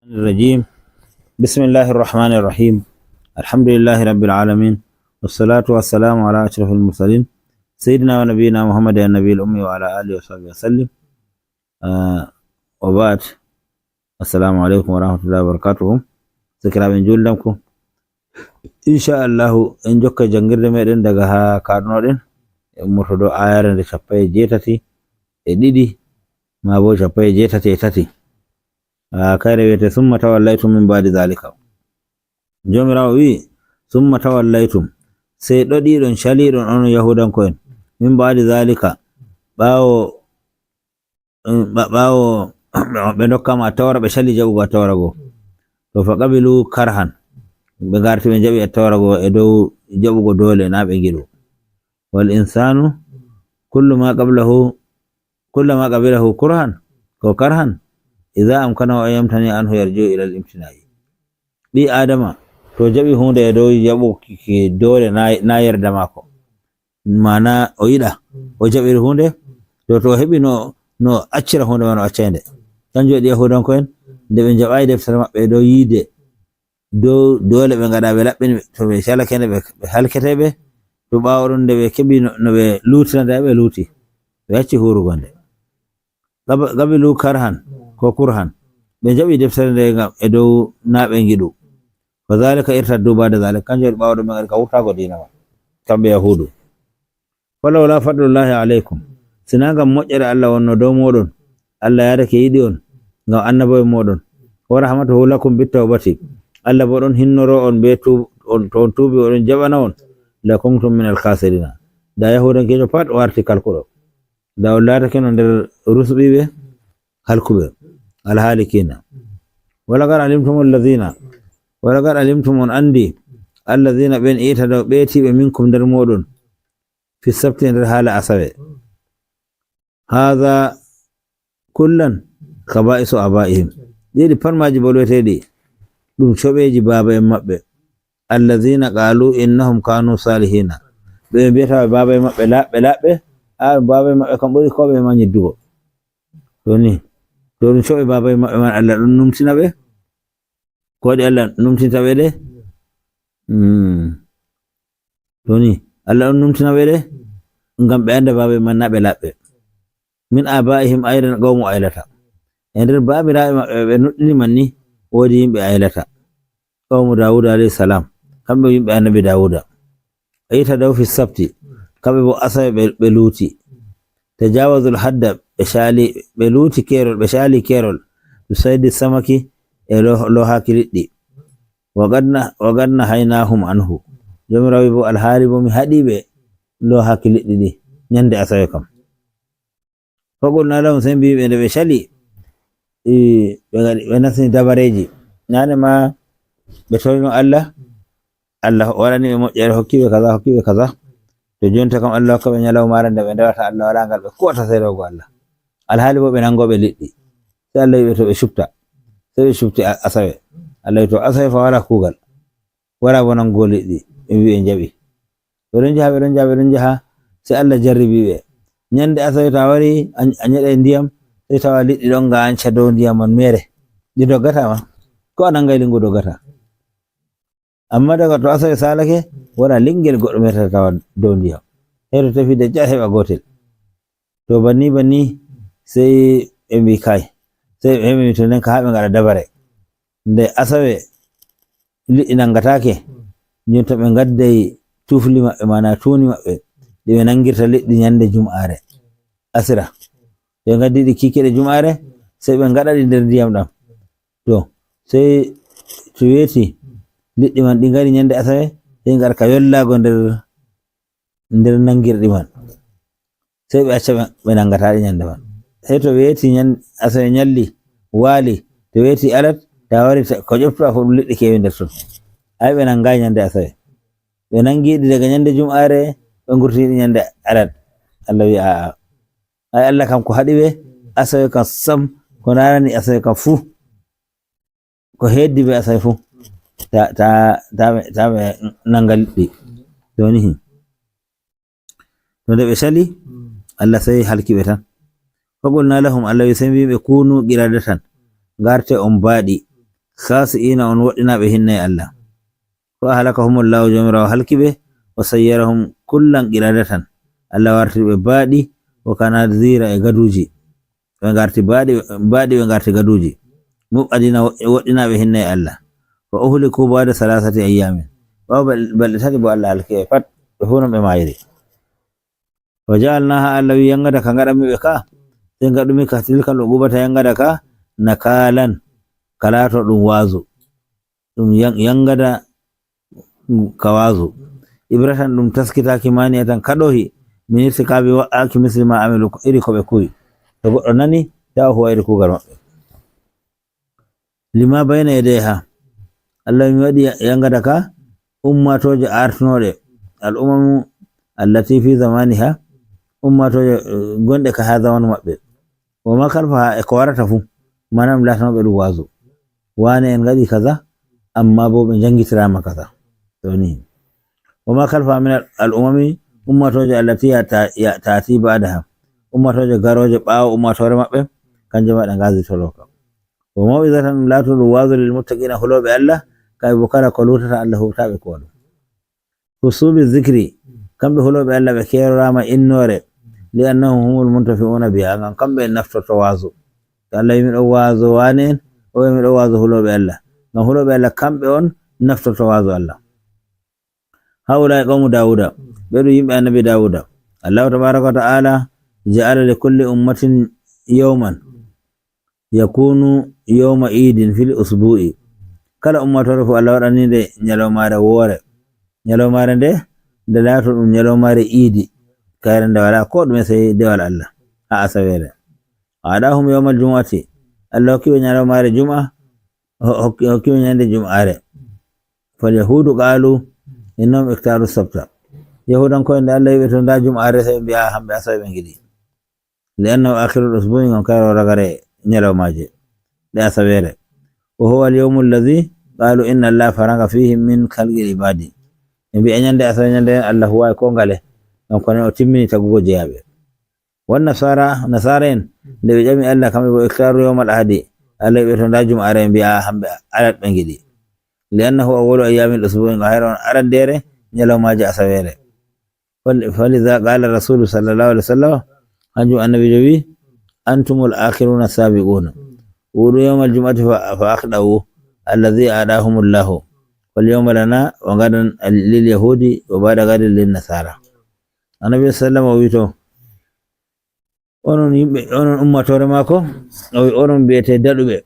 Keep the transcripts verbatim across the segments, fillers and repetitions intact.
الرجيم. بسم الله الرحمن الرحيم. الحمد لله رب العالمين. والصلاة والسلام على أشرف المرسلين سيدنا ونبينا محمد النبي الأمي وعلى آله وصحبه وسلم. آه، وبعد. السلام عليكم ورحمة الله وبركاته. Sakiraaɓe juulɗam ko, inchallahu, en jokka janngirde meɗen daga haa kaaɗunoɗen. En ummoto dow ayare nde cappanɗe jeetati e ɗiɗi, maa bo cappanɗe jeetati e tati. Ah, kayre wiyete, "Summa tawallaytum min ba'di zalika." Joomiraawo wi'i, "Summa tawallaytum," sey ɗoɗiɗon, caliɗon, onon Yahuudanko'en, "min ba'di zalika," ɓaawo, eh, ɓa-, ɓaawo ɓe ndokkaama Attawra, ɓe cali jaɓugo Attawra go. To, "fa qabilu karhan," ɓe ngarti ɓe jaɓi Attawra go e dow jaɓugo doole, na ɓe ngiɗu. "Wal insanu kullu ma qablahu, kulla ma qabilahu kurhan, ko karhan, idza amkanahu an yamtani anhu yarji'u ila al-imtina'i." Ɓii Aadama, to jaɓi huunde e dow jaɓuki ki doole na, na yerda maako, maana o yiɗa, o jaɓiri huunde, to, to o heɓi no, no accira huunde man, o accay nde. Kanjum waɗi Yahuudanko'en, nde ɓe jaɓaay deftere maɓɓe e dow yiide, dow doole ɓe ngaɗa, ɓe laɓɓini, to ɓe calake nde, ɓe, ɓe halkete ɓe, to ɓaawo ɗum nde ɓe keɓi no, no ɓe luutinande, ɓe luuti, ɓe acci huurugo nde. Qab-, qabilu karhan, ko kurhan. Ɓe jaɓi deftere nde ngam e dow na ɓe ngiɗu. Fa zalika irtaddu ba'da zalik. Kanjum waɗi ɓaawo ɗum ɓe ngari ka wurtaago diina man. Kamɓe Yahuudu. "Falawla fadlullahi alaykum." Sinaa ngam moƴƴere Allah wonno dow mooɗon, Allah yaadake yiɗi on ngam annabo'en mooɗon. "Wa rahmatuhu lakum bit tawbati." Allah bo ɗon hinnoro on be tu-, on, to on tuubi, o ɗon jaɓana on. "La kuntum minal khasirina." Da Yahuudankeejo pat o arti kalkuɗo. Da on laatakeno nder rusɓiiɓe, halkuɓe, alhaalikina. "Walaqad alimtum alladhina," walaqad alimtum, on andi, "alladhina," ɓen, "i'tadaw," ɓeetiiɓe, "minkum," nder mooɗon, "fi sabti," nder haala asawe. "Hadha kullan khaba'isu aba'ihim." Ɗiɗi pat maaji bolweteeɗi, ɗum coɓeeji baaba'en maɓɓe. "Alladhina qalu innahum kanu salihina." Ɓe mbiyata baaba'en maɓɓe laaɓɓe, laaɓɓe. A, baaba'en maɓɓe kam ɓuri ko ɓe ma nyiddugo. To ni, to ɗum coɓe baaba'en maɓɓe man, Allah ɗon numtina ɓe? Ko waɗi Allah numtinta ɓe de? Hmm. To ni, Allah ɗon numtina ɓe de? Ngam ɓe anda baaba'en man na ɓe laaɓɓe. "Min aba'ihim," aylan qawmu Aylata. E nder baabiraaɓe maɓɓe ɓe nuɗɗini man ni, woodi yimɓe Aylata. Qawmu Dawuda alayhi salam. Kamɓe yimɓe annabi Dawuda. "I'tadaw fi sabti." Kamɓe bo asawe ɓe, ɓe luuti. "Tajawazul hadda," ɓe caali, ɓe luuti keerol, ɓe caali keerol. "Bi saydi samaki," e lo-, loohaaki liɗɗi. "Wa qad na-, wa qad nahaynahum anhu." Joomiraawo wi bo, "Alhaali bo mi haɗi ɓe loohaaki liɗɗi ɗi nyande asawe kam." "Fa qulna lahum," sey mbiimi ɓe nde ɓe cali, i, ɓe ngaɗi, ɓe nasini dabareeji. Naane ma ɓe torino Allah, Allah waɗani ɓe moƴƴere, hokki ɓe kaza, hokki ɓe kaza. To jonta kam Allah hokka ɓe nyalawmaare nde ɓe ndewata Allah, walaa ngal ɓe kuwata sey rewugo Allah. Alhaali bo ɓe nangooɓe liɗɗi. Sey Allah wi ɓe to ɓe cubta. Sey ɓe cubti a-, asawe. Allah wi to asawe fa walaa kuugal. Walaa bo nangugo liɗɗi. Ɓe mbi ɓe njaɓi. Ɓe ɗon njaha, ɓe ɗon njaha, ɓe ɗon njaha. Sey Allah jarribi ɓe. Nyande asawe to a wari, a, a nyeɗay ndiyam, sey tawa liɗɗi ɗon ngaanca dow ndiyam man meere. Ɗi doggata ma. Ko a nangay lingu doggata. Amma daga to asawe saalake, wona lingel goɗɗo meetata tawa dow ndiyam. Sey to tefi de jar heɓa gootel. To banni, banni, sey ɓe mbi kay. Sey ɓe mbi to nden ka haa ɓe ngaɗa dabare. Nde asawe liɗɗi nangataake, jonta ɓe ngadday tufli maɓɓe, maana tuuni maɓɓe, ɗi ɓe nangirta liɗɗi nyande jum'aare. Asira. Ɓe ngaddi ɗi kiikiiɗe jum'aare, sey ɓe ngaɗa ɗi nder ndiyam ɗam. To, sey to weeti, liɗɗi man ɗi ngari nyande asawe, sey ngar ka yollaago nder, nder nangirɗi man. Sey ɓe acca ɓe, ɓe nangata ɗi nyande man. Sey to weeti nyan-, asawe nyalli, waali, to weeti alat, ta wari ta-, ko ƴeftuɗa fof ɗum liɗɗi keewi nder ton. Ay ɓe nangaay nyande asawe. Ɓe nangi ɗi daga nyande jum'aare, ɓe ngurtini ɗi nyande alat. Allah wi, "A'a." Ay Allah kam ko haɗi ɓe, asawe kam sam, ko naarani asawe kam fuu. Ko heddi ɓe asawe fuu. Ta, ta, ta ɓe, ta ɓe nanga liɗɗi. Jooni hin. To nde ɓe cali, Allah sey halki ɓe tan. "Fa qulna lahum," Allah wi sey mbiimi ɓe, "Kunu qiradatan." Ngarte on baaɗi. Khasi'ina, on woɗɗinaaɓe hinne e Allah. Fa ahlakahumullahu, Joomiraawo halki ɓe, wa sayyarahum kullan qiradatan. Allah wartiri ɓe baaɗi, wa kanazira e gaduuji. Ɓe ngarti baaɗi, baaɗi ɓe ngarti gaduuji. Mubadina, woɗɗinaaɓe hinne e Allah. Wa uhliku ba'da salasati ayyamin. Ɓaawo bal-, balɗe tati bo Allah halki ɓe pat, ɓe fof non ɓe maayiri. Wa ja'alnaha, Allah wi, yangada ka ngaɗanmi ɓe ka, sey ngaɗumi ka tilkal uqubata yangada ka, nakalan, ka laato ɗum waazu. Ɗum yang-, yangada ka waazu. Ibratan, ɗum taskitaaki, maniyatan, kaɗohi, min irtikabi, wa'aki misli ma amilu, iri ko ɓe kuwi. To goɗɗo nani, tawa huwa iri kuugal maɓɓe. Lima bayna yadayha. Allah mi waɗi ya-, yangada ka ummatooje artunooɗe. Al umamu allati fi zamaniha, ummatooje, eh, gonɗe ka haa zamanu maɓɓe. Wa ma kalfaha, e ko warata fuu. Manam laatanoɓe ɗum waazu. Wane en ngaɗi kaza, amma bo ɓe jangitiraama kaza. To ni. Wa ma kalfaha min al, al umami, ummatooje allati ya ta-, ya taati ba'daha. Ummatooje garooje ɓaawo ummatoore maɓɓe, kanje ma ɗe ngazi toloka. Wa maw'izatan, ɗum laato ɗum waazu lil muttaqina, hulooɓe Allah, kay bo kala ko luutata Allah huwtaaɓe ko waɗu. Khusu bi zikri, kamɓe hulooɓe Allah ɓe keeroraama innoore, li annahum humul muntafi'una biha, ngam kamɓe en naftorto waazu. To Allah wi miɗo waazo waane en, o wi miɗo waazo hulooɓe Allah. Ngam hulooɓe Allah kamɓe on naftorto waazu Allah. Haula'i qawmu Dawuda, ɓe ɗum yimɓe annabi Dawuda. Allahu tabaraka wa ta'ala ja'ala li kulli ummatin yawman yakunu yawma idin fil usbu'i. Kala ummatore fu Allah waɗani nde nyalawmaare woore. Nyalawmaare nde, nde laato ɗum nyalawmaare iidi, kayre nde wala ko ɗume sey dewal Allah, ha asaweere. Wa adahum yawmal jumu'ati, Allah hokki ɓe nyalawmaare jum'a, ho-, hokki, hokki ɓe nyande jum'aare. Fal yahudu qalu innahum iktaru sabta. Yahudanko'en nde Allah wi'i ɓe to nda jum'aare, sey ɓe mbi'a hamɓe asawe ɓe ngiɗi. Li annahu akhirul usbu'i, ngam kayre o ragare nyalawmaaje ɗe asaweere. Wa huwa al yawmu alladhi qalu inna Allah faraga fihi min khalqil ibadi. Ɓe mbi'a nyande asawe, nyande Allah huwaay ko ngale, ngam ko nden o timmini tagugo jeyaaɓe. Wan nasara, nasara en, nde ɓe ƴami Allah, kamɓe bo iktaru yawmal ahadi, Allah wi'i ɓe to nda jum'aare, ɓe mbi'a hamɓe alat ɓe ngiɗi. Li annahu awwalu ayyamil usbu'i, ngam hayre on arandeere nyalawmaaje asaweere. Fal-, falidha qala rasulu sallallahu alaihi wasallam, hanjum annabijo wi, antumul akhiruna sabiquna. Wudu yawmal jum'ati fa, fa akhda'u alladhi adahumullahu. Wal yawma lana wa gadan lil yahudi wa ba'da gadin lin nasara. Annabi sallallahu alaihi wasallam o wi to, onon yimɓe, onon ummatore maako, o wi onon mbiyete daɗuɓe.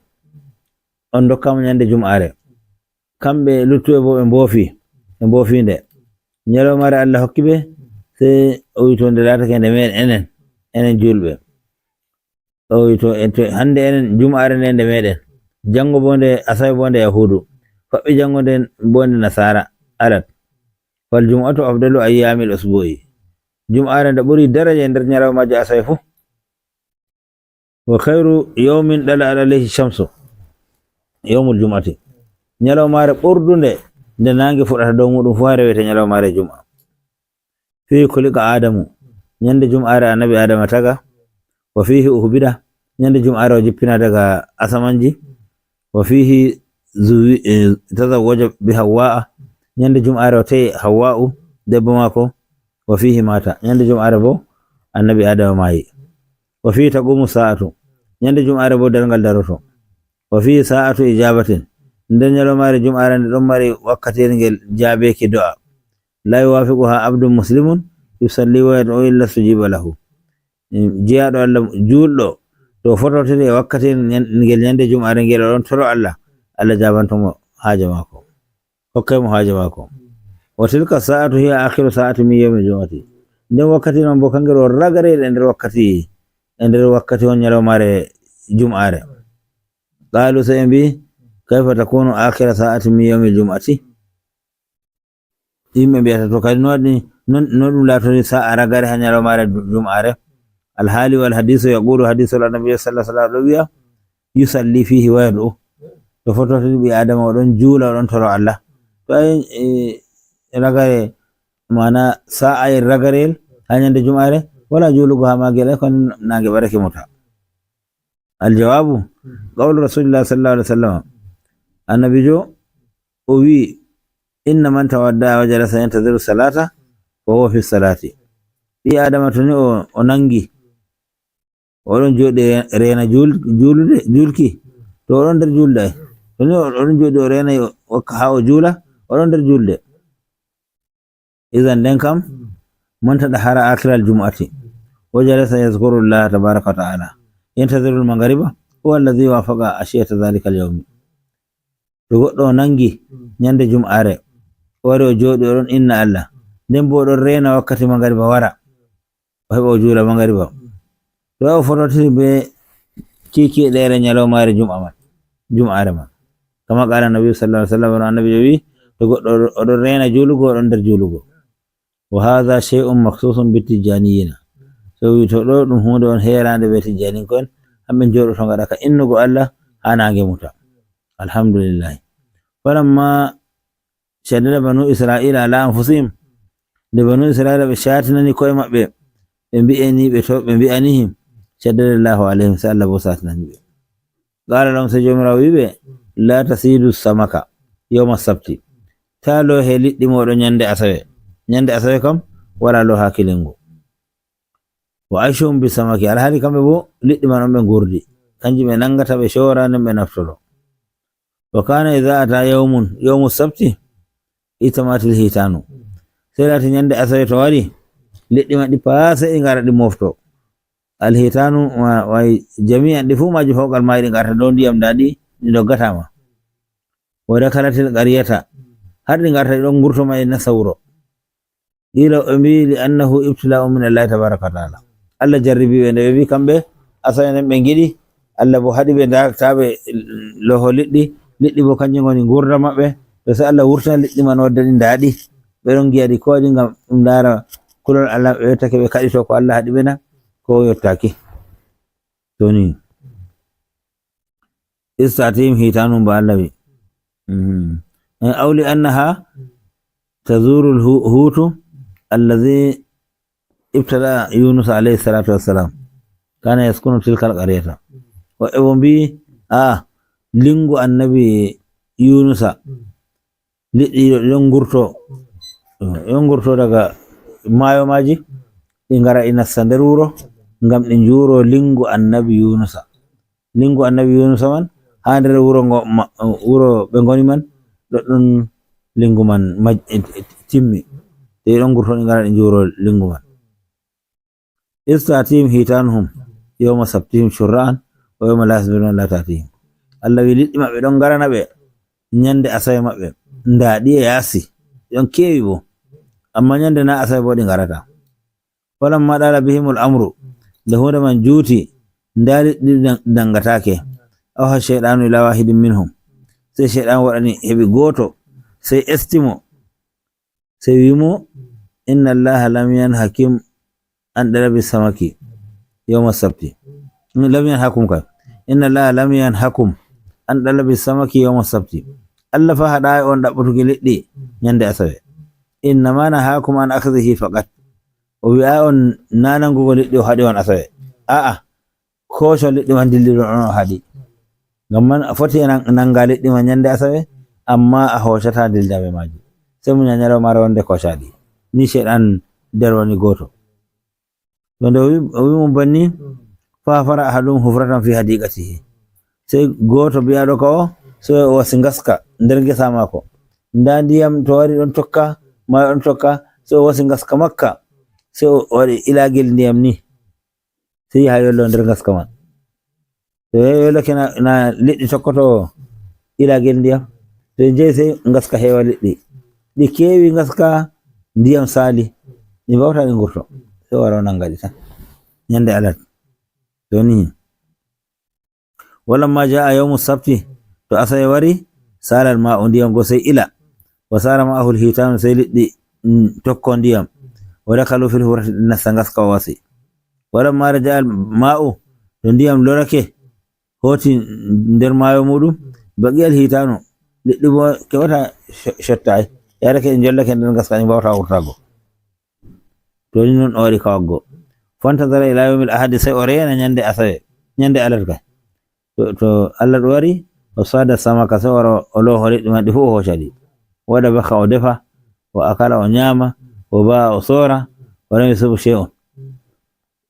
On dokkama nyande jum'aare. Kamɓe luttuɓe bo ɓe mboofi, ɓe mboofi nde. Nyalawmaare Allah hokki ɓe, sey o wi to nde laatake nde meɗen enen, enen julɓe. O wi to, en to, hande enen jum'aare nde nde meɗen. Jango bo nde asawe bo nde yahudu. Faɓɓi jango nden bo nde nasara alat. Fal jum'atu afdalu ayyamil usbu'i. Jum'aare nde ɓuri daraja e nder nyalawmaaje asawe fu. Wa khairu yawmin dala'at alayhi shamsu yawmul jum'ati. Nyalawmaare ɓurdunde nde naange fuɗata dow muɗum fu, hayre wiyete nyalawmaare jum'a. Fihi khuliqa Adamu. Nyande jum'aare annabi Adama taga. Wa fihi uhbida. Nyande jum'aare o jippina daga asamanji. Wa fihi zuwi-, eh, tazawwaja bi Hawwa'a. Nyande jum'aare o te'i Hawwa'u, debbo maako. Wa fihi mata. Nyande jum'aare bo annabi Adama maayi. Wa fihi taqumu sa'atu. Nyande jum'aare bo darngal daroto. Wa fihi sa'atu ijabatin. Nder nyalawmaare jum'aare nde ɗon mari wakkatiyel ngel jaabeeki do'a. La yuwafiquha abdun muslimun yusalli wa yad'u illa stujiba lahu. Jeyaaɗo Allah juulɗo, to fototiri e wakkati nyan-, ngel nyande jum'aare ngel o ɗon toro Allah, Allah jaabanto mo haaje maako. Hokkay mo haaje maako. Wa tilka sa'atu hiya akhiru sa'ati min yawmil jum'ati. Nden wakkati non bo kangel o ragareyel e nder wakkati, e nder wakkati on nyalawmaare jum'aare. Qalu, sey ɓe mbi, kayfa takunu akhira sa'ati min yawmil jum'ati? Yimɓe mbiyata, to kadi no waɗi, non, no ɗum laatori sa'a ragare ha nyalawmaare ju-, jum'aare? Alhaali wal hadisu yaqulu, hadisu annabi sallallahu alaihi wasallam ɗo wi'a, yusalli fihi wa yad'u. To fototiri ɓi Adama, o ɗon juula, o ɗon toro Allah. To ay, e, ragare, maana sa'a e ragareyel ha nyande jum'aare, wala juulugo ha maagel, ay kon naange ɓarake mo ta. Aljawabu, qawlu Rasulillah sallallahu alaihi wasallam, Annabiijo o wi'i, "Inna man tawadda'a wa jalasa yantadiru salata fa huwa fi salati." Ɓii Aadama to ni o, o nangi, oɗon jooɗi reena juul-, juulude, juulki, to oɗon nder juulde ay. To ni oɗon jooɗi o reena o, o, haa o juula, oɗon nder juulde. Idan nden kam, man tadahhara akiral jumu'ati, wa jalasa yazkuru Allah tabaraka wa ta'ala, yantadiru al-maghriba, huwa alladhi wafaqa ashiyata dhalika al-yawmi. To goɗɗo o nangi ñande jum'aare, o wari o jooɗi, oɗon inna Allah, nden bo oɗon reena wakkati mangariba wara, o heɓa o juula mangariba. To o fototiri be kiikiiɗeere ñalawmaare jum'a man, jum'aare man. Kama qala Nabi sallallahu alaihi wasallam, no Annabi o wi, to goɗɗo oɗon reena juulugo, oɗon nder juulugo. Wa hadha shay'un makhsusun bit tijjaniyina. So wi to ɗo ɗum huunde on heeraande be tijjaninko'en, hamɓe jooɗoto ngaɗa ka innugo Allah haa naange muta. Alhamdulillah. Falamma shaddada banu Isra'ila ala anfusihim, nde banu Isra'ila ɓe shatinani ko'e maɓɓe, ɓe mbi'ani ɓe to, ɓe mbi'anihim, shaddada Allahu alaihim, sai Allah bo satinani ɓe. Qala lahum, sai Jawmiraawo wi ɓe, "La tasidu samaka yawma sabti." Ta loohe liɗɗi mooɗon ñande asawe. Ñande asawe kam, wala loohaaki lingu. Wa aishuhum bi samaki, alhaali kamɓe bo, liɗɗi man on ɓe ngurdi. Kanji ɓe nangata, ɓe coora, nden ɓe naftoro. Wa kana idha ata yawmun, yawmu sabti, ijtama'atil hitanu. Sai laati ñande asawe to wari, liɗɗi man ɗi paase, ɗi ngara, ɗi mofto. Alhitanu wa, wa jami'an, ɗi fu maaji fawqal maa'i, ɗi ngarta dow ndiyam, nda ɗi, ɗi doggata ma. Wa dakalatil qaryata, har ɗi ngarta, ɗi ɗon ngurto ma, ɗi nasta wuro. Qila, ɓe mbi, "Li annahu ibtila'un min Allah tabaraka wa ta'ala." Allah jarribi ɓe, nde ɓe mbi kamɓe asawe nen ɓe ngiɗi, Allah bo haɗi ɓe, nda ta ɓe looho liɗɗi, liɗɗi bo kanji ngoni ngurdam maɓɓe, to sai Allah wurtina liɗɗi man wadda ɗi nda ɗi, ɓe ɗon ngi'a ɗi ko waɗi ngam ɗum ndara kulol Allah, ɓe yottake ɓe kaɗito ko Allah haɗi ɓe na, ko yottaki. To ni. Istatihim hitanu ba Allah wi. Mhm. Eh, aw li annaha tazuru al-hu-, hutu alladhi ibtala Yunus alayhi salatu wassalam. Kana yaskunu tilka al-qaryata. Woɓɓe bo mbi, a, lingu annabi Yunusa. Liɗɗi ɗi ɗon ngurto, ɗon ngurto daga maayo maaji, ɗi ngara ɗi nasta nder wuro, ngam ɗi njuuro lingu annabi Yunusa. Lingu annabi Yunusa man, haa nder wuro ngo ma-, wuro ɓe ngoni man, ɗoɗɗon lingu man maj-, timmi. Ɗi ɗon ngurto, ɗi ngara ɗi njuuro lingu man. Istatihim hitanuhum yawma sabtihim shur'an wa yawma la yasbiruna la tatihim. Allah wi liɗɗi maɓɓe ɗon ngarana ɓe ñande asawe maɓɓe. Nda ɗi e yaasi, ɗon keewi bo. Amma ñande na asawe bo ɗi ngarata. Falamma dala bihimul amru, nde huunde man juuti, nda liɗɗi ɗi nan-, nangataake. Awha shaytanu ila wahidin minhum. Sai shaytan waɗani heɓi gooto, sai esti mo. Sai wi mo, "Inna Allaha lam yanhakim an dalabi samaki yawma sabti." Lam yanhakum kay. "Inna Allaha lam yanhakum an dalabi samaki yawma sabti." Allah fa haɗaay on ɗaɓɓutuki liɗɗi ñande asawe. "Innama nahakum an akhdhihi faqat." O wi'aay on na nangugo liɗɗi o haɗi on asawe. A'a, kooco liɗɗi man dilliɗo ɗon o haɗi. Ngam man a foti a nan-, nanga liɗɗi man ñande asawe, amma a hoocata dilda be maaji. Sai muña ñalawmaare wonde koocaɗi. Ni shaytan darwani gooto. To nde o wi, o wi mo banni, fa hafara ahaduhum hufratan fi hadiqatihi. Sai gooto bi'aɗo ka o, sai o wasi ngaska nder ngesa maako. Nda ndiyam to wari ɗon tokka, maayo ɗon tokka, sai o wasi ngaska makka, sai o waɗi ilagel ndiyam ni. Sai yaha yollo nder ngaska man. To yolloke na, na liɗɗi tokkoto ilagel ndiyam. To jeyi sai ngaska heewa liɗɗi. Ɗi keewi ngaska, ndiyam saali. Ɗi mbawta ɗi ngurto. Sai wara o nanga ɗi tan. Ñande alat. To ni. Walamma jaa yawmu sabti, to asawe wari, salal ma'u, ndiyam go sai ila. Wa sara ma'ahu al-hitanu, sai liɗɗi, mm, tokko ndiyam. Wa dakalu fil hufrati, ɗi nasta ngaska o wasi. Walamma raja'a al-ma'u, to ndiyam lorake, hoti nder maayo muɗum, baqiya al-hitanu, liɗɗi bo keɓata sho-, shottaay. Yarake ɗi jollake nder ngaska, ɗi mbawata wurtago. To ni non o waɗi ka waggo. Fantazara ila yawmil ahadi, sai o reena ñande asawe, ñande alat ka. To, to Allah ɗo wari, O sada samaka, sey wara o looho liɗɗi man ɗi fuu o hooca ɗi. O waɗa baka o defa, o akala o nyaama, o ba'a o soora, o remi subu shay'un.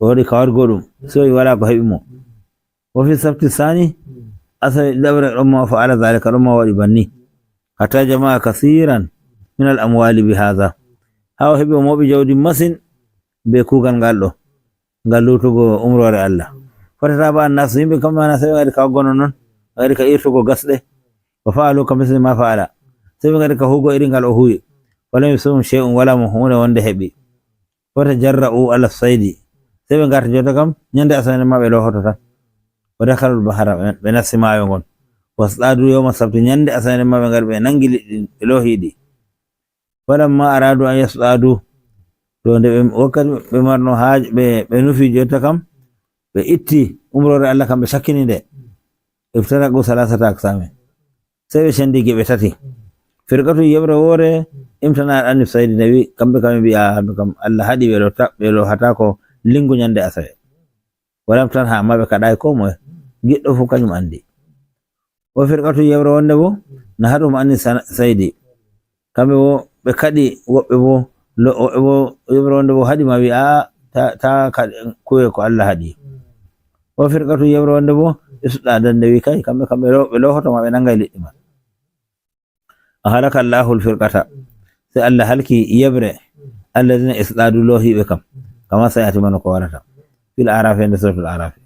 O waɗi ka wargo ɗum, sey o yi walaa ko heɓi mo. Wa fi sabti sani, asawe ɗiɗaɓre ɗon ma o fa'ala zalika, ɗon ma o waɗi banni. Hatta jama'a kasiran min al amwali bi hadha. Haa o heɓi o mooɓi jawdi masin be kuugal ngal ɗo. Ngal luutugo umroore Allah. Fatataaba annaas, yimɓe kamɓe wana sey ɓe ngari ka waggono non, ɓe ngari ka irtugo gasɗe. Wa fa'alu ka misli ma fa'ala. Sey ɓe ngari ka huugo iri ngal o huwi. Walam yusibhum shay'un, wala mo huunde wonde heɓi. Wata jarra'u ala saydi. Sey ɓe ngarta jonta kam, nyande asawe ma ɓe loohoto tan. Wa dakhalul bahra, ɓe, ɓe nasti maayo ngon. Wasɗaadu yawma sabti, nyande asawe ma ɓe ngari ɓe nangi liɗɗi, ɓe loohi ɗi. Falamma aradu an yasɗaadu, to nde ɓe, wakkati ɓe marno haaje, ɓe, ɓe nufi jonta kam, ɓe itti umroore Allah kam, ɓe sakkini nde. Iftaraqu salasata aqsami. Sey ɓe sendi geɓe tati. Firqatu, yeɓre woore, imtana an saydi, nde wi, kamɓe kam ɓe mbi'a, kamɓe kam Allah haɗi ɓe ɗo ta-, ɓe ɗo hata ko lingu nyande asawe. Walam tanha, amma ɓe kaɗaay ko moye. Giɗɗo fuu kañum andi. Wa firqatu, yeɓre wonde bo, nahathum anni sana-, saydi. Kamɓe bo ɓe kaɗi woɓɓe bo, lo-, woɓɓe bo, yeɓre wonde bo haɗi ma wi, "Aa, ta, ta kaɗ-, kuwe ko Allah haɗi." Wa firqatu, yeɓre wonde bo, isɗaadande wi, kay, kamɓe, kamɓe lo-, ɓe loohoto ma, ɓe nangay liɗɗi ma. A halaka Allahul firqata. Sey Allah halki yeɓre, alladina isɗaadu, loohiiɓe kam. Kama sayati, bana ko warata. Fil Arafi, nder suratul Arafi.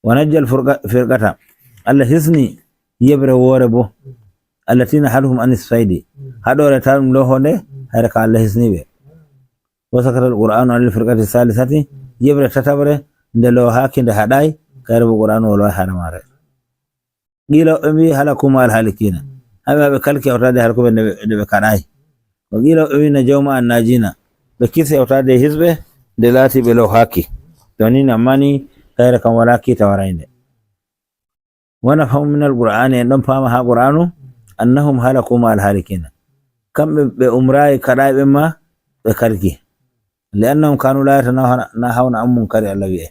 Wa najjal furqa-, firqata. Allah hisni yeɓre woore bo. Allatina haluhum anis saydi. Haɗoore ta ɗum looho nde, hayre ka Allah hisni ɓe. Wa sakatal Qur'anu anil firqati salisati. Yeɓre tataɓre nde loohaaki, nde haɗaay, kayre bo Qur'anu wolwaay haala maare. Qiila, ɓe mbi, "Halaku ma al halikina." Hamɓe ɓe kalki hewtaade halkuɓe nde ɓe, nde ɓe kaɗaay. Wa qiila, ɓe mbi, "Najaw ma an najina." Ɓe kisi hewtaade hisɓe nde laati ɓe loohaaki. To ni namani kayre kam wala kiita waraynde. Wa nafhamu min al Qur'ani, en ɗon paama haa Qur'anu, annahum halaku ma al halikina. Kamɓe ɓe umraay kaɗaay ɓe ma ɓe kalki. Li'annahum kanu la yatanahawna an munkari, Allah wi'e.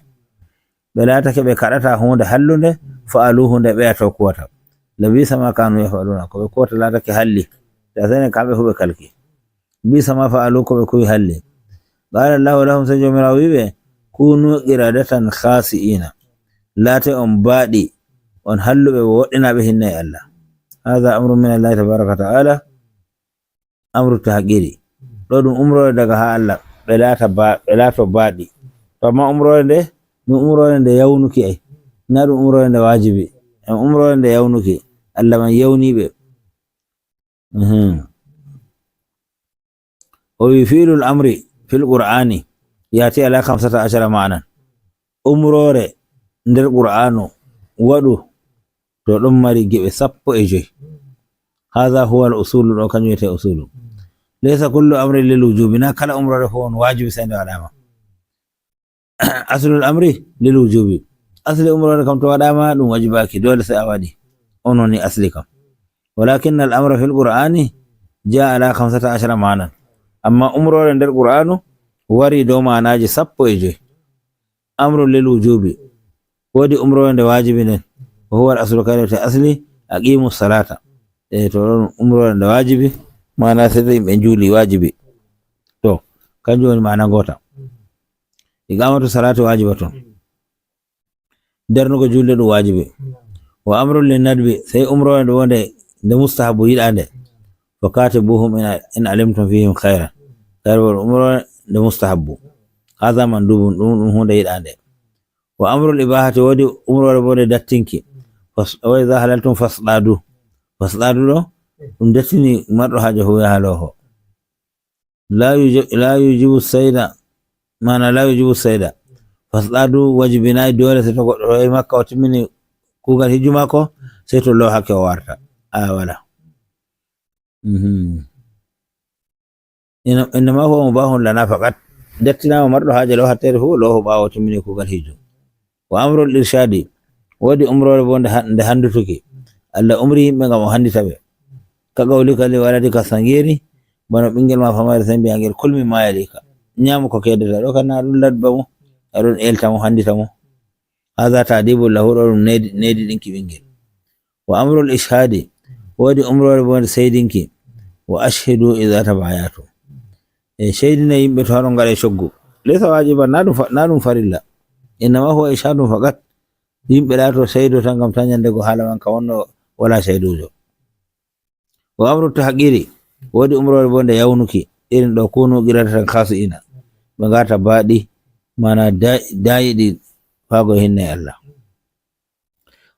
Ɓe laatake ɓe kaɗata huunde hallunde, fa'aluhu, nde ɓe to kuwata. Labisa ma kanu yaf'aluna, ko ɓe kuwata laatake halli. Ta sene kamɓe fu ɓe kalki. Bisa ma fa'alu, ko ɓe kuwi halli. Qala Allahu lahum, sey Joomiraawo wi'i ɓe, "Kunu qiradatan khasi'ina." Laate on baaɗi, on halluɓe, woɗɗinaaɓe hinne e Allah. Hadha amrun min Allah tabaraka wa ta'ala. Amru tahqiri. Ɗo ɗum umroore daga haa Allah, ɓe laata ba-, ɓe laato baaɗi. To amma umroore nde, ɗum umroore nde yawnuki ay. Na ɗum umroore nde waajibi. Ɗum umroore nde yawnuki. Allah man yawni ɓe. Mhm. O wi, "Fi'lul amri fil Qur'ani ya'ti ala khamsata ashara ma'nan." Umroore nder Qur'aanu waɗu to ɗon mari geɓe sappo e joy. Hadha huwa al usulu, ɗo kanjum wiyete usulu. Laysa kullu amrin lil wujubi, na kala umroore fof on waajibi sey nde waɗaama. Aslul amri lil wujubi. Asli umroore kam to waɗaama ɗum wajibaaki, dole sey a waɗi. On woni asli kam. Walakin al amra fil Qur'ani jaa ala khamsata ashara ma'nan. Amma umroore nder Qur'aanu wari dow maanaaji sappo e joy. Amru lil wujubi. Woodi umroore nde waajibi nden. Wa huwa al aslu, kayre wiyete asli, aqimu salata. E to ɗon umroore nde waajibi, maana sey to yimɓe njuuli waajibi. To, kanjum woni maana ngoota. Iqamatu salati wajibatun. Darnugo julde ɗum wajibi. Wa amrun lin nadbi, sey umroore nde wonde nde mustahabu yiɗande. Fa katibuhum in, in alimtum fihim khairan. Kayre woni umroore nde mustahabu. Hadha mandubun, ɗum, ɗum huunde yiɗande. Wa amrul ibahati, woodi umroore bo nde dattinki. Fas-, wa idha halaltum fasdadu. Fasdadu ɗo, ɗum dattini marɗo haaje fu yaha looho. La yuji-, la yujibu sayda, maana la yujibu sayda. Fasdadu wajibinaay dole sey to goɗɗo yahi Makka o timmini kuugal hijju maako, sey to loohake o warta. A wala. Mhm. Inna, innama huwa mubahun lana faqat. Dattinaama marɗo haaje loohatteere fu, looho ɓaawo timmini kuugal hijju. Wa amrul irshadi, woodi umroore bo nde ha-, nde handutuki. Allah umri yimɓe ngam o handita ɓe. Ka qawlika li waladika sagiri, bana ɓingel ma famare sey mbi'a ngel, "Kul mimma yalika." Nyaam ko keedata. Ɗo kan na ɗum ladba mo, a ɗon elta mo, handita mo. Hadha ta'dibun lahu, ɗo ɗum nedi-, nediɗinki ɓingel. Wa amrul ishhadi, woodi umroore bo nde seydinki. Wa ashhidu idha tabayatum, e seydina yimɓe to haɗon ngaɗa coggu. Laysa wajiban, na ɗum fa-, na ɗum farilla. Innama huwa ishhadun faqat. Yimɓe laato seydo tan ngam ta nyande go haala man ka wonno wala seydojo. Wa amru tahqiri, woodi umroore bo nde yawnuki. Irin ɗo kunu qiradatan khasi'ina. Ɓe ngata baaɗi, mana da-, dayiɗi faago hinne Allah.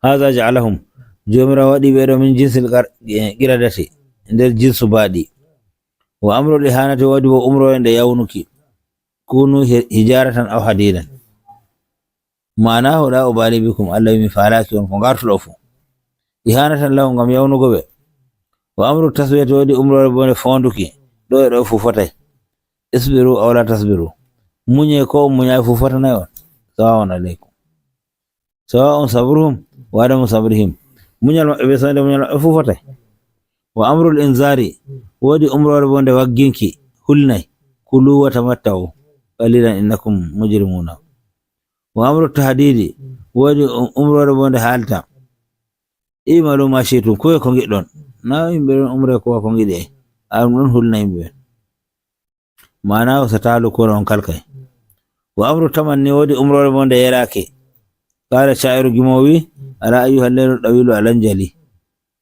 Hadha ja'alahum, Joomiraawo waɗi ɓe ɗo min jinsil qar-, eh, qiradati, nder jinsu baaɗi. Wa amrul ihanati, woodi bo umroore nde yawnuki. Kunu hi-, hijaratan aw hadidan. Ma'anahu la ubali bikum, Allah wi mi faalaki on ko ngartuɗo fu. Ihanatan lahum, ngam yawnugo ɓe. Wa amru taswiyati, woodi umroore bo nde foonduki. Ɗo e ɗo fu fotay. Isbiru aw la tasbiru. Munye ko on munyaay fu fotanay on. Sawa'un alaykum. Sawa'un sabruhum wa adamu sabrihim. Munyal maɓɓe be soyde munyal maɓɓe fu fotay. Wa amrul inzari, woodi umroore bo nde wagginki, hulnay. Kulu wa tamatta'u qalilan innakum mujrimuna. Wa amru tahdidi, woodi um-, umroore bo nde haalta. I'malu ma shi'tum, kuwe ko ngiɗɗon. Na yimɓe ɗon umre kuwa ko ngiɗi ay. A ɗum ɗon hulna yimɓe ɓen. Ma'anahu satahlukuna, on kalkay. Wa amru tamanni, woodi umroore bo nde yeraaki. Qala sha'iru, gimoowo wi, ala ayyuhal laylu dawilu alanjali.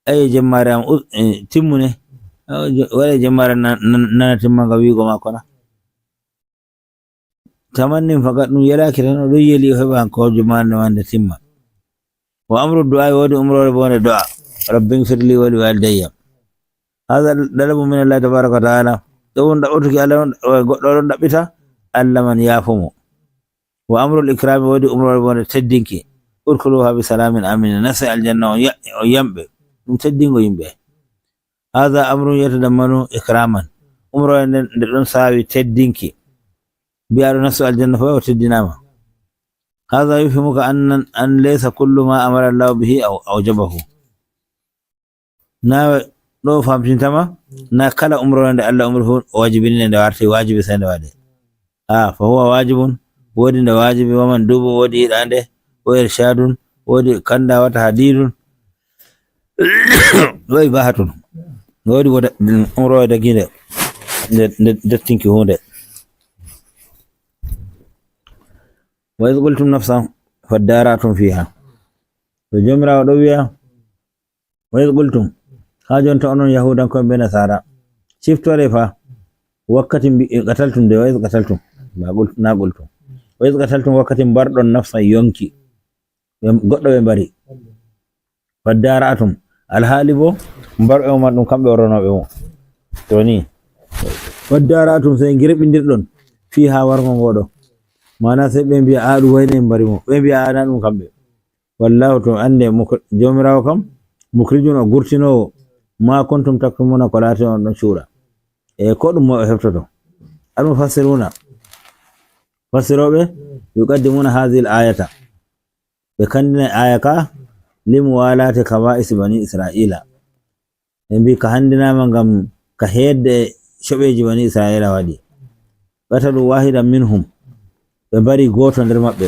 Ay jemmaare am us-, eh, timmune. Aw je-, waɗe jemmaare na-, na-, nana timma nga wiigo maako na. Tamannin fakat ɗum yelaaki tan, o ɗon yeli o heɓa ko jemmaare nde wande timma. Wa amru du'a, woodi umroore bo nde do'a. Rabbi ighfir li wa li walidayya. Hadha dalabu min Allah tabaraka wa ta'ala. Ɗo won ɗaɓɓutuki Allah on, o goɗɗo ɗon ɗaɓɓita, Allah man yaafo mo. Wa amrul ikrami, woodi umroore bo nde teddinki. Udkhuluha bi salamin aminin. Naste aljanna on ya-, on yamɓe. Ɗum teddingo yimɓe. Hadha amrun yatadammanu ikraman. Umroore nde, nde ɗon saawi teddinki. Bi'aaɗo nastu aljanna fof o teddinaama. Hadha yufhimuka anna, an laysa kullu ma amara Allahu bihi aw awjabahu. Na ɗo famtintama, na kala umroore nde Allah umri fof o wajibini nde, nde warti wajibi sey nde waɗe. A, fa huwa wajibun, woodi nde wajibi, wa mandubun, woodi yiɗaande, wa irshadun, woodi kanda wa tahdidun, wa ibahatun. Woodi wo da-, umroore dagiinde, nde, nde dettinki huunde. Wa iz qultum nafsan faddaratum fiha. To Joomiraawo ɗo wiya, wa iz qultum, haa jonta onon Yahuudanko'en be Nasaara, ciftore fa, wakkati mbi-, qataltum de, wa iz qataltum, na qul-, na qultum. Wa iz qataltum, wakkati mbarɗon nafsan yonki, ɓe, goɗɗo ɓe mbari. Faddara'atum, alhaali bo, mbarɓe mo man ɗum kamɓe on ronooɓe mo. To ni, faddara'atum, sey ngirɓindirɗon, fiha warngo ngo ɗo. Maana sey ɓe mbi'a, a, ɗum wayne en mbari mo. Ɓe mbi'a, a, na ɗum kamɓe. Wallahu, to ande muk-, Joomiraawo kam, mukrijun, o gurtinoowo, ma kuntum taktumuna, ko laati on ɗon cuuɗa. E ko ɗum mo o heftoto. Al mufassiruna, fassirooɓe, yuqaddimuna hadhihi al ayata. Ɓe kandinay aya ka, limuwalati kaba'isi bani Isra'ila. Ɓe mbi ka handinama ngam ka hedde coɓeji bani Isra'ila waɗi. Qatalu wahidan minhum. Ɓe mbari gooto nder maɓɓe.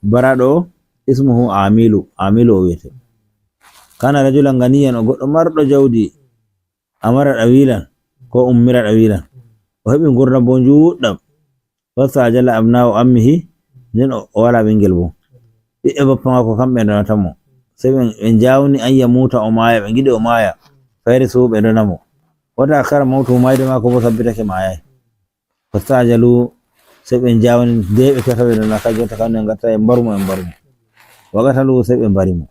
Baraɗo o, ismuhu Amilu. Amilu o wiyete. Kana rajulan ganiyan, o goɗɗo marɗo jawdi. Amara ɗawilan, ko ummira ɗawilan. O heɓi ngurdam bo njuuɗɗam. Wastajala abna'u ammihi, nden o, o wala ɓingel bo. Ɓiɓɓe bappa maako kamɓe ndonata mo. Sey ɓe, ɓe njawni an yamuta, o maaya, ɓe ngiɗi o maaya. Fayrisu, ɓe ndona mo. Wata akkara mawtu, mayde maako bo sabbitake, maayay. Fastajalu, sey ɓe njawni de ɓe tata ɓe ndona, kay jonta kamɓe ngatta en mbaru mo, en mbaru mo. Wa qatalu, sey ɓe mbari mo.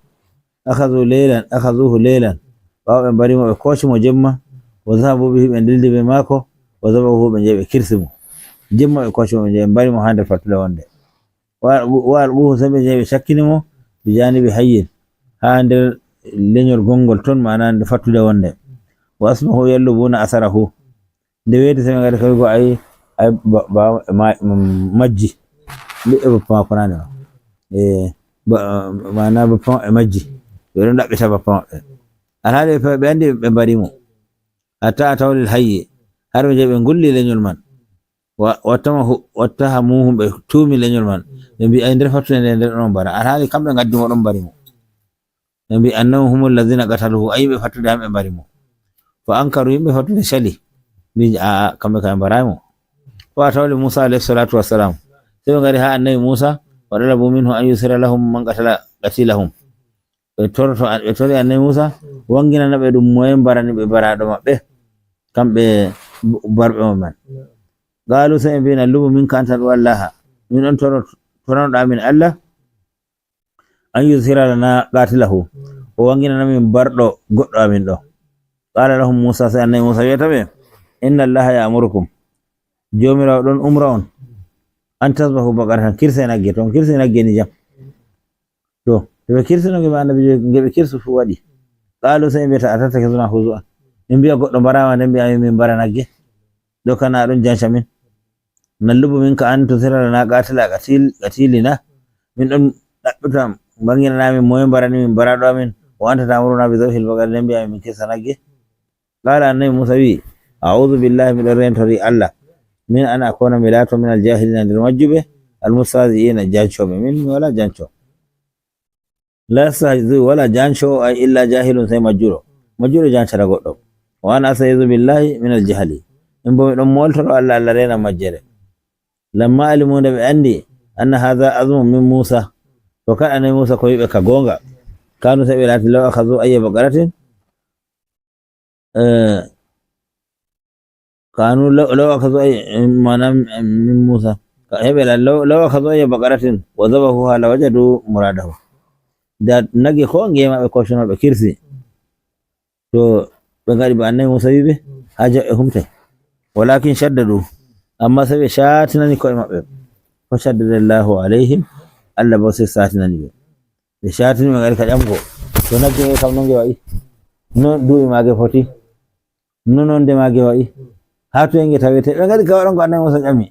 Akhazu laylan, akhazuhu laylan. Ɓaawo ɓe mbari mo, ɓe kooci mo jemma. Wa zahabu bihi, ɓe dildi be maako. Wa zabahuhu, ɓe njehi ɓe kirsi mo. Jemma ɓe kooci mo, ɓe njehi ɓe mbari mo haa nder fattude wonde. Wa, wa alquhu, sey ɓe njehi ɓe cakkini mo, bi janibi hayyin, haa nder lenyol gongol ton, maana nder fattude wonde. Wa asbahu yallubuna asarahu. Nde weeti sey ɓe ngari kawrugo, ay, ay, ba, ba, ma, mm, majji. Ɓiɓɓe bappa maako nane o. E, ba, maana bappa maɓɓe majji. Ɓe ɗon ɗaɓɓita bappa maɓɓe. Alhaali ɓe, ɓe andi ɓe mbari mo. Hatta ataw lil hayyi. Har ɓe njehi ɓe ngulli lenyol man. Wa, wattama hu-, wattahamuhum, ɓe tuumi lenyol man. Ɓe mbi, ay, nder fattude nde, nder ɗon mbara. Alhaali kamɓe ngaddi mo ɗon mbari mo. Ɓe mbi, "Annahum humul ladhina qataluhu, a yimɓe fattude han ɓe mbari mo." Fa ankaru, yimɓe fattude cali. Mbi, "Aa, kamɓe kam ɓe mbarayi mo." Fa ataw li Musa alayhi salatu wassalam. Sey ɓe ngari ha annabi Musa, wa talabu minhu an yuzhira lahum man qatala qatilahum. Ɓe toroto, ɓe tori annabi Musa, wanginana ɓe ɗum moye mbarani ɓe baraɗo maɓɓe, kamɓe barɓe mo man. Qalu, sey ɓe mbi, "Natlubu minka an tad'u Allaha." Min on toro-, toranoɗa min Allah, "An yuzhira lana qatilahu." O wanginana min barɗo goɗɗo amin ɗo. Qala lahum Musa, sey annabi Musa wi'ata ɓe, "Inna Allaha ya'murukum." Joomiraawo ɗon umra on, "An tasbahu baqaratan, kirse nagge." To on kirse nagge ni jam. To, to ɓe kirsino nge ma annabi, nge ɓe kirsu fu waɗi. Qalu, sey ɓe mbi'ata, "Atattakhizuna huzuwan." Min mbi'a goɗɗo mbarama, nden mbi'a min mbara nagge. Ɗo kana ɗon janca min. "Natlubu minka an tuzhira lana qatila qatil-, qatilina." Min ɗon ɗaɓɓita, banginana min moye mbarani min baraɗo amin. "Wa anta ta'muruna bi dhabhil baqari," nden mbi'a min kirsa nagge. Qala, annabi Musa wi, "A'udhu billahi, miɗo rentori Allah. Min an akuna, mi laato, min al jahilina, nder majjuɓe, al mustahzi'ina, jancoɓe. Min mi wala janco." La yastahzi'u, wala janco, ay illa jahilun, sey majjuɗo. Majjuɗo jancata goɗɗo. "Wa ana asta'idhu billahi min al jahli." Min bo miɗon moltoro Allah, Allah rena majjere. Lamma alimu, nde ɓe andi, anna hadha azmun min Musa. To kan annabi Musa ko wi'ɓe ka gonga. Kanu, sey ɓe laati, law akhadhu ayya baqaratin, eh, kanu law, law akhadhu ay, manam, min Musa. Ka heɓe la, law, law akhadhu ayya baqaratin wa dhabahuha la wajadu muradahu. Da nagge ko nge maɓɓe kocono ɓe kirsi. To ɓe ngaɗi ba annabi Musa wi'ɓe, ha jaɓɓe humte. Walakin shaddadu. Amma sey ɓe shatinani ko'e maɓɓe. Fa shaddada Allahu alayhim. Allah bo sey satinani ɓe. Ɓe shatini ɓe ngaɗi ka ƴamgo. To nagge nge kam no nge wa'i? No duuɓi maage foti? No nonde maage wa'i? Ha toye nge tawete? Ɓe ngaɗi ka waɗon ko annabi Musa ƴami.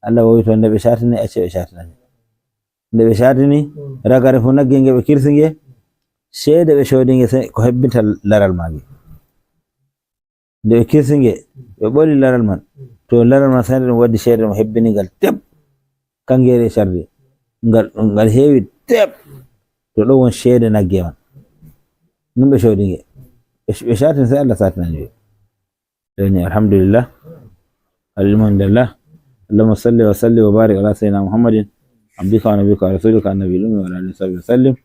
Allah wowi to nde ɓe shatini, acce ɓe shatinani. Nde ɓe shatini, ragare fu nagge nge ɓe kirsi nge, ceede ɓe coodi nge sey ko hebbinta laral maage. Nde ɓe kirsi nge, ɓe ɓoli laral man. To laral man sey ɗum waddi ceede ɗum hebbini ngal tep. Kangere cardi. Ngal, ngal heewi tep. To ɗo won ceede nagge man. Ɗum ɓe coodi nge. Ɓe, ɓe shatini sey Allah satinani ɓe. Joni, alhamdulillah. Al ilmu indallah. Allahumma salli wa sallim wa barik ala sayyidina Muhammadin, abdika wa nabiyika wa rasulika annabi al-ummi wa ala alihi wa sahbihi wa sallim.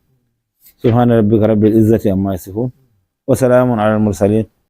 Subhana rabbika rabbil izzati amma yasifun. Wa salamun ala al-mursalin.